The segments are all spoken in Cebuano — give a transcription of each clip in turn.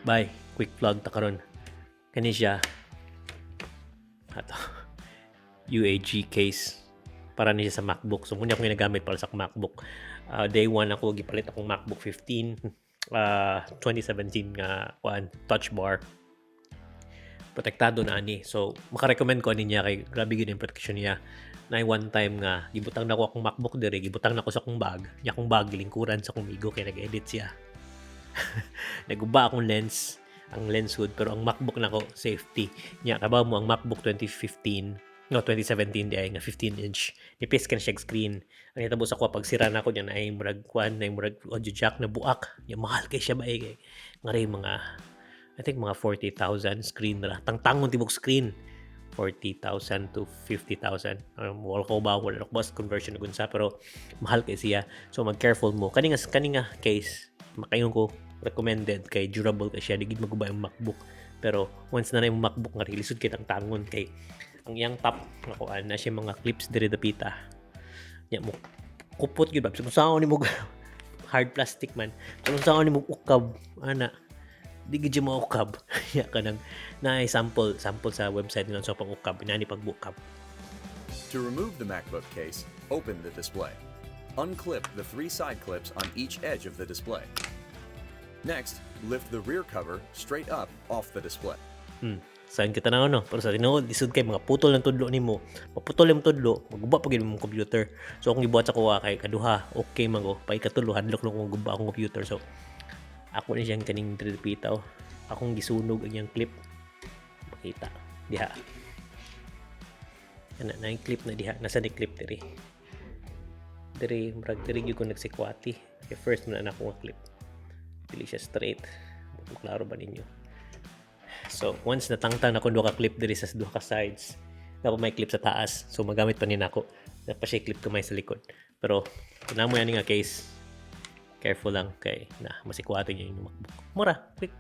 Bye. Quick vlog ta karon. Kani siya. Ato. UAG case para niya sa MacBook. So, muna akong ginagamit para sa MacBook. Day 1 ako, gipalit akong MacBook 15, 2017 nga kuan, touch bar. Protektado na ani. So, makarecommend ko ani niya kay grabe gyud yung protection niya. Na one time nga gibutang na ko akong MacBook dire, gibutang na ko sa akong bag. Nya akong bag gilingkuran sa akong migo kay nag-edit siya. Naguba akong lens, ang lens hood, pero ang MacBook nako safety. Nya kabaw mo ang MacBook 2015, no, 2017 di ay nga 15 inch. Nipis kan siya screen. Ang hitabo sa ko pag sira na ko niya, naay murag kuan, naay murag audio jack na buak. Nya mahal kay siya ba eh, kay ngari mga, I think, mga 40,000 screen ra. Tangtangon tibok screen. 40,000 to 50,000. Wala ko ba, wala ko ba sa conversion na sa, pero mahal kay siya. So mag-careful mo. Kani nga case, makaingon ko recommended kay durable kay siya, di gid maguba yung MacBook. Pero once na na yung MacBook nga lisod kay tangtangon kay ang iyang top nga kuan na siya mga clips diri dapita. Nya mo kupot gyud ba. So, kung saan ni mo hard plastic man. Kung saan ni mo ukab ana, di gid mo ukab. Ya kanang naay sample sample sa website nila sa pang-ukab inani pagbukab. To remove the MacBook case, open the display. Unclip the three side clips on each edge of the display. Next, lift the rear cover straight up off the display. Saan kita na ano, pero sa tinuod lisod kay mga putol ng tudlo nimo. Maputol yung tudlo, maguba pa gyud imong computer. So akong gibuhat sa kuha kay kaduha, okay man ko. Pay katulo, hadlok lang kung maguba akong computer. So ako ni siyang kaning dipita oh. Akong gisunog ang iyang clip. Makita diha. Ana na yung clip na diha, nasa ni clip diri. Diri murag diri gyud ko nagsikwati. Kay first man na ako nga clip. Dili siya straight. Klaro ba ninyo? So, once natangtang na ko duha ka clip diri sa duha ka sides, dapat may clip sa taas. So, magamit pa ni nako. Dapat siya clip kamay sa likod. Pero, kung namo yan nga case, careful lang kay na masikwati niyo yung MacBook. Mura, quick.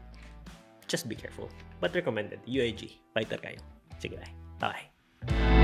Just be careful. But recommended. UAG. Fighter kayo. Sige, bye. Bye.